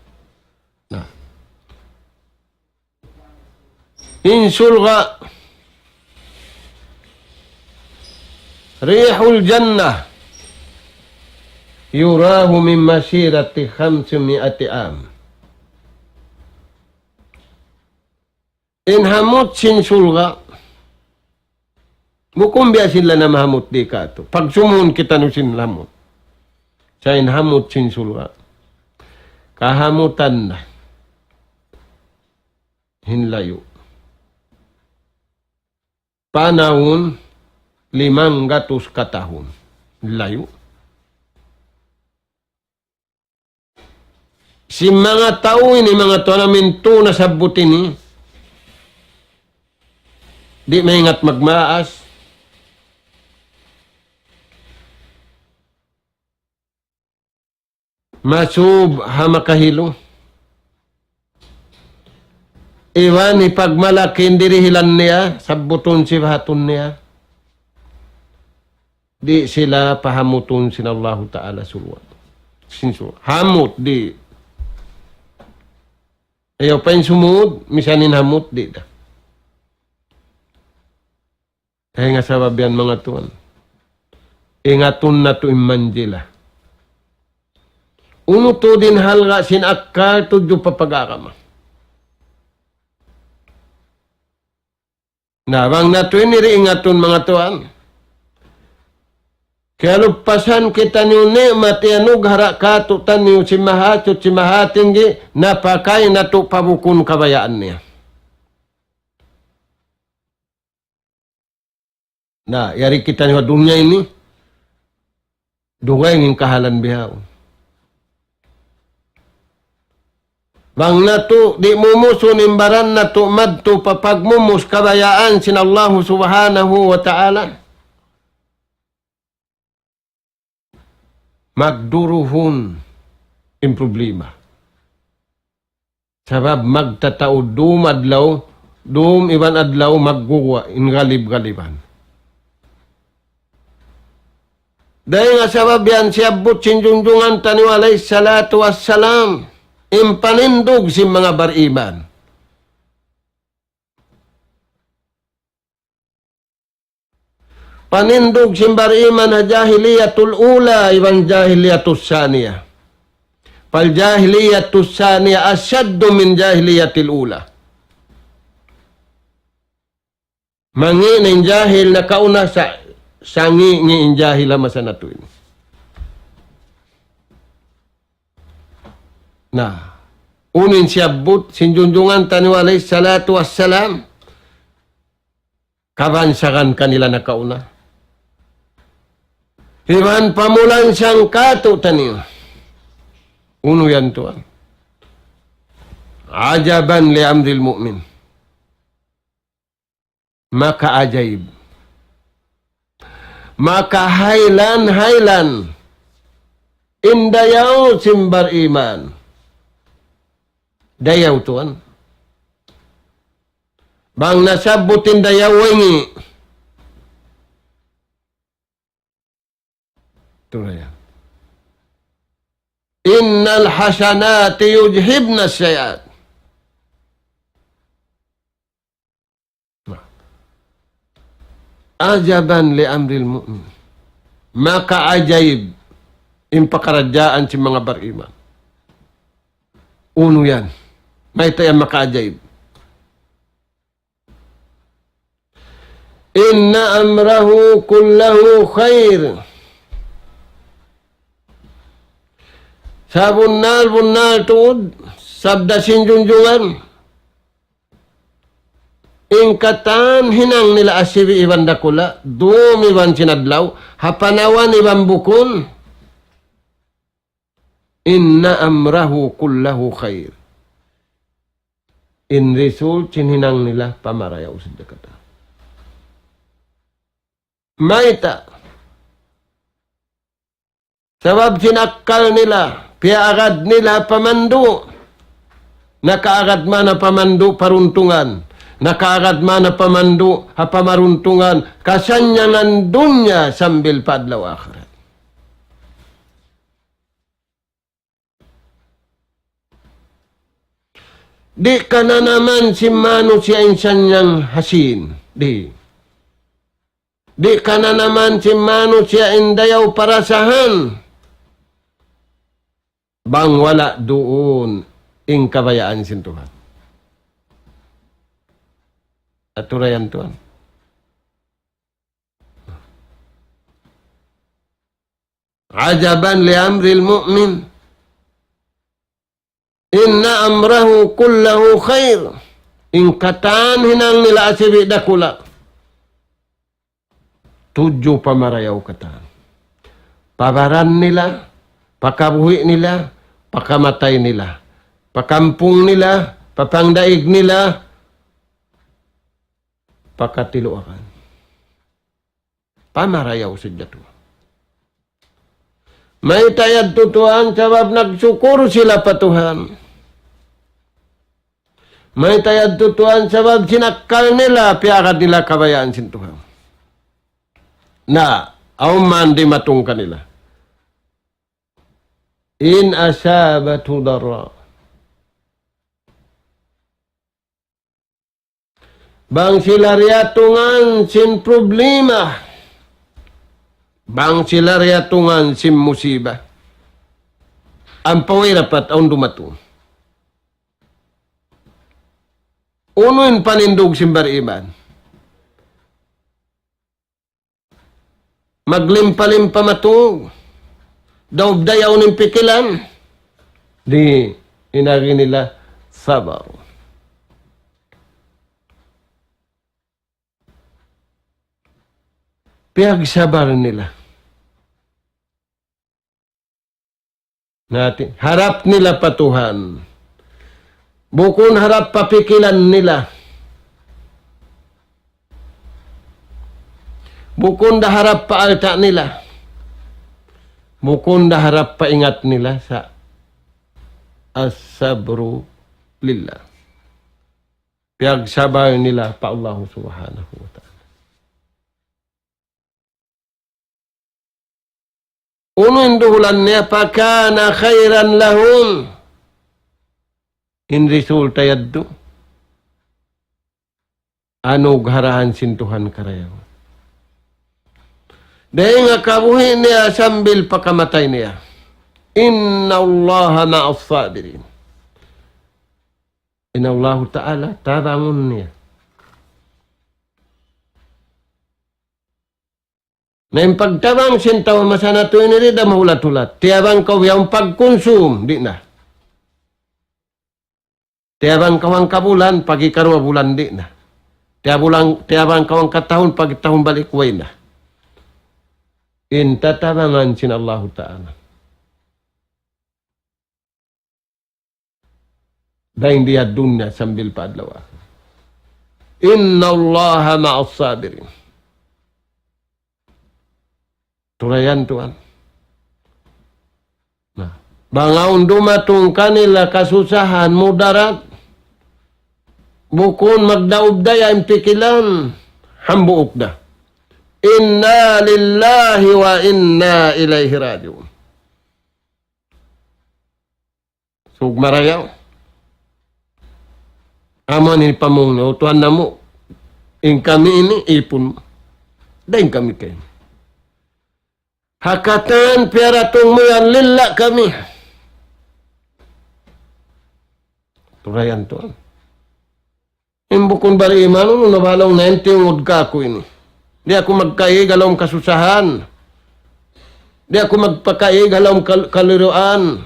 Na. In surga', ريح الجنة يراه من مسيرة خمسمائة عام. In hamut sin surga', bukun biya' sin lana mahamut di katu'. Pagsumuhun kitaniyu sin hamut. Sa' in hamut sin surga', kahamutan na. Hinlayu'. Panahun limanggatus katahun. Layu'. Sin manga tau ini, manga tau namintu' nasabbut ini, di' maingat magmaas. Masub ha makahilu. Iban hipagmalaki in dirihilan niya, sabbutun sibahatun niya. Di' sila pahamutun sin Allahu Ta'ala suruwa. Sin suruwa. Hamut di'. Ayaw pa in sumud, misan in hamut di' da. Dayn ha sabab yan manga tuwan. Ingatun natu' in manzila. Unu tuud in halga' sin akkal tudju pa pag-agama. Na bang natu' ini ri ingatun manga tuwan. Kiyalupasan kitaniyu ni'mat iyanugara' kātu'niyu sin Mahasuchi Mahatinggi, na pakay natu' pa bukun kabayaan niya. Na, yari kitaniyu ha dunya ini, dugaing in kahalan bihaun. Bang natu' di' mumusun in baran natu' madtu pa pagmumus kabayaan sin Allahu Subhanahu wa Ta'ala. Magduruhun in problema. Sabab magtataud dum adlaw, dum iban adlaw magguwa' in galib-galiban. Dayn ha sabab yan siyabbut sin junjungan taniyu alayhi salatu wassalam, in panindug sin manga bariman. Panindug sin bariman ha jahiliyatul ula iban jahiliyatus saniya. فالجاهلية الثانية أشد من الجاهلية الأولى. Mangi' na in jahil nakauna sa, sangi'-ngi' in jahil ha masa natu' ini. Na, unu in siyabbut sin junjungan taniyu alayhi salatu wassalam, kabansagan kanila nakauna. Iban pamulansang kātu'niyu. Unu yan tuwan. عجبا لأمر المؤمن. Maka ajaib. Maka haylan-haylan. In dayaw sin bariman. Dayaw tuwan. Bang nasabbut in dayaw way ngi'. Tura yan. إن الحسنات يذهبن السيئات. عجبا لأمر المؤمن. Maka ajaib in pakaradjaan sin manga bariman. Unu yan. Mayta' yan maka ajaib. إن أمره كله خير. Sabunnal-bunnal tuud, sabda sin junjungan, in katan hinang nila asibi' iban dakula', dum iban sin adlaw, ha panawan iban bukun, إن أمره كله خير. In result sin hinang nila pamarayaw sadja katan. Mayta'? Sabab sin akkal nila, piyaagad nila pamandu'. Nakaagad man ha pamandu' paruntungan. Nakaagad man ha pamandu' ha pamaruntungan. Kasannyangan dunya sambil pa adlaw akhirat. Di' kananaman sin manusiya' in sannyang hasin. Di'. Di' kananaman sin manusiya' in dayaw parasahan. Bang wala' duun in kabayaan sin Tuhan. Atura yan, tuwan. عجبا لأمر المؤمن. إن أمره كله خير. In katan hinang nila asibi' dakula'. Tudju pamarayaw katan. Pa baran nila, pa kabuhi' nila, pa kamatay nila, pa kampung nila, pa pangdaig nila, pa katiluakan. Pamarayaw sadja tuud. Mayta' yadtu tuwan? Sabab nagsukur sila pa Tuhan. Mayta' yadtu tuwan? Sabab sin akkal nila, piyagad nila kabayaan sin Tuhan. Na, awn man dimatung kanila. إن أصابته ضراء. Bang sila diyatungan sin problema, bang sila diyatungan sin musiba, ampa way dapat awn dumatung. Unu in panindug sin bariman? Maglimpa-limpa matug. Daub dayaw in pikilan. Di' in agi nila sabar. Piyagsabar nila. Nati, harap nila pa Tuhan. Bukun harap pa pikilan nila. Bukun da harap pa alta' nila. Bukun da harap pa ingat nila sa الصبر لله. Piyagsabar nila pa Allah Subhanahu wa Ta'ala. Unu in duhulan niya? فكان خيرا لهم. In resulta yadtu, anugharahan sin Tuhan karayawan. Dayn ha kabuhi' niya sambil pa kamatay niya. إن الله مع الصابرين. In Allahu Ta'ala, tabangun niya. Na in pagtabang sin tau masa natu' ini di' da mahulat-hulat. Tiyabang kaw yaun pagkunsum, di' na. Tiyabang kaw hangka bulan, pag-ikaruwa bulan, di' na. Tiyabulang, tiyabang kaw hangka tahun, pag-tahun balik, way na. In tatabangan sin Allahu Ta'ala. Dayn di ha dunya sambil pa adlaw akhirat. إن الله مع الصابرين. Turayan tuwan. Na, bang awn dumatung kanila kasusahan, mudarat, bukun magdaub daya in pikilan, hambuuk da. إنا لله وإنا إليه راجعون. Sug marayaw. Amu ini pamung niya, "O Tuhan namu', in kami ini ipun mu. Dayn kami kaymu. Ha katan piyaratung mu yan, lilla' kami." Turayan tuwan. In bukun bariman, unu na ba laung niya in tiyungud kāku' ini? Di' aku magkaig ha lawm kasusahan. Di' aku magpakaig ha lawm kal-, kaliruan.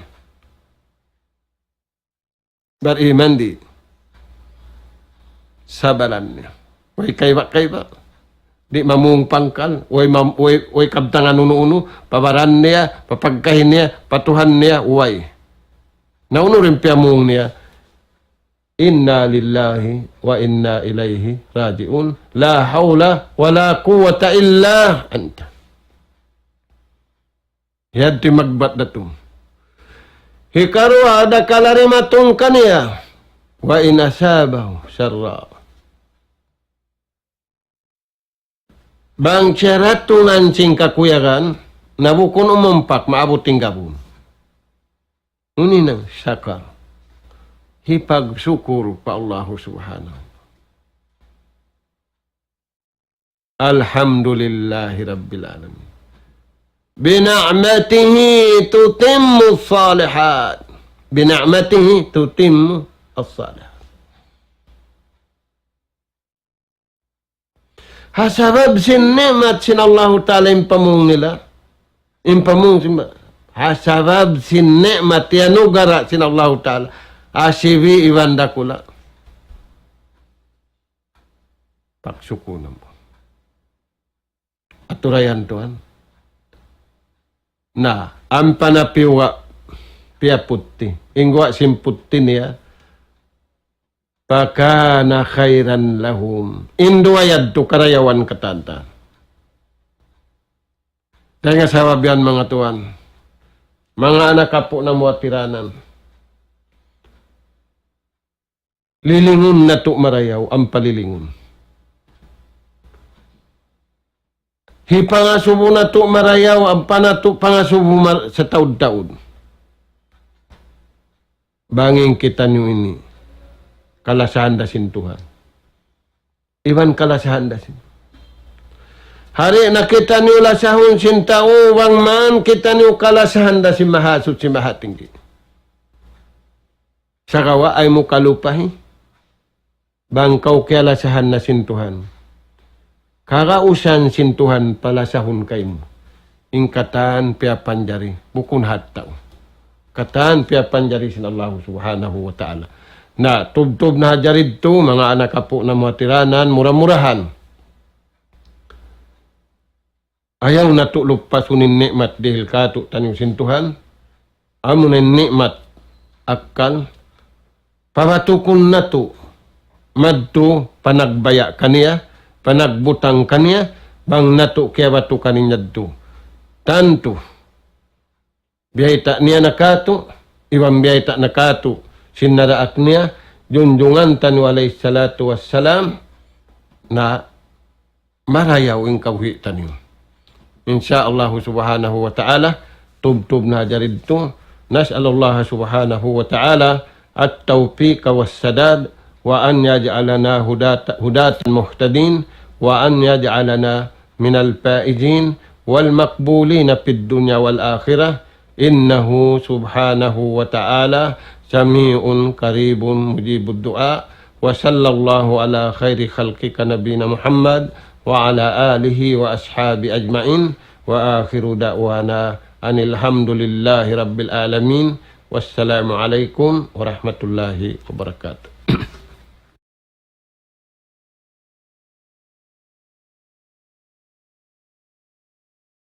Bariman di'. Sabaran niya. Way kaiba-kaiba. Di' mamung pangkal. Way mam-, way, way kabtangan unu-unu. Pa baran niya, pa pagkahi niya, pa Tuhan niya, way. Na unu in piyamung niya? إنا لله وإنا إليه راجعون. لا حول ولا قوة إلا أنت. Yadtu magbat datung. Hikaruwa, dakala' dimatung kaniya. وإن أصابته سراء. Bang siya diyatungan sin kakuyagan, na bukun umumpak, maabut in gabun. Unu in شكر. Hipagsukur pa Allahu Subhanahu. الحمد لله رب العالمين. بنعمته تتم الصالحات. بنعمته تتم الصالحات. Ha sabab sin ni'mat sin Allahu Ta'ala in pamung nila. In pamung sin, ha sabab sin ni'mat iyanugara' sin Allahu Ta'ala. Asibi' iban dakula'. Pagsukur namu'. Aturayan tuwan. Na, ampa na piyuga', piyaputti. In guwa' sin putti niya, فكان خيرا لهم. In duwa yadtu karayawan katan ta. Dayn ha sabab yan, manga tuwan, manga anak apu' namu' ha tiranan, lilingun natu' marayaw, ampa lilingun. Hipangasubu natu' marayaw, ampa natu' pangasubu mar-, sataud-taud. Bang in kitaniyu ini kalasahan da sin Tuhan iban kalasahan da sin, hari na kitaniyu lasahun sin tau, bang man kitaniyu kalasahan da sin Mahasuchi Mahatinggi. Sagawa' ayaw mu kalupahi, bang kaw kiyalasahan na sin Tuhan, kagausan sin Tuhan palasahun kaymu. In katan piyapanjari, bukun hat tau. Katan piyapanjari sin Allahu Subhanahu wa Ta'ala. Na, tubtub na ha jari yadtu, manga anak apu' namu' ha tiranan, mura-murahan ayaw natu' lupasun in ni'mat dihil kātu'niyu sin Tuhan, amuna in ni'mat akkal, pabatukun natu' madtu panagbaya' kaniya, panagbutang kaniya, bang natu' kiyabatukan in yadtu. Tantu, biyayta' niya na kātu', iban biyayta' na kātu' sin naraak niya, junjungan taniyu alayhi salatu wassalam, na marayaw in kabuhi' taniyu. In sha Allahu Subhanahu wa Ta'ala, tubtub na ha jari yadtu. نسأل الله سبحانه وتعالى التوفيق والسداد، وأن يجعلنا هداة، هداة مهتدين، وأن يجعلنا من الفائزين والمقبولين في الدنيا والآخرة، إنه سبحانه وتعالى سميع قريب مجيب الدعاء. وصلى الله على خير خلقك نبينا محمد وعلى آله وأصحابه أجمعين. وآخر دعوانا أن الحمد لله رب العالمين. والسلام عليكم ورحمة الله وبركاته.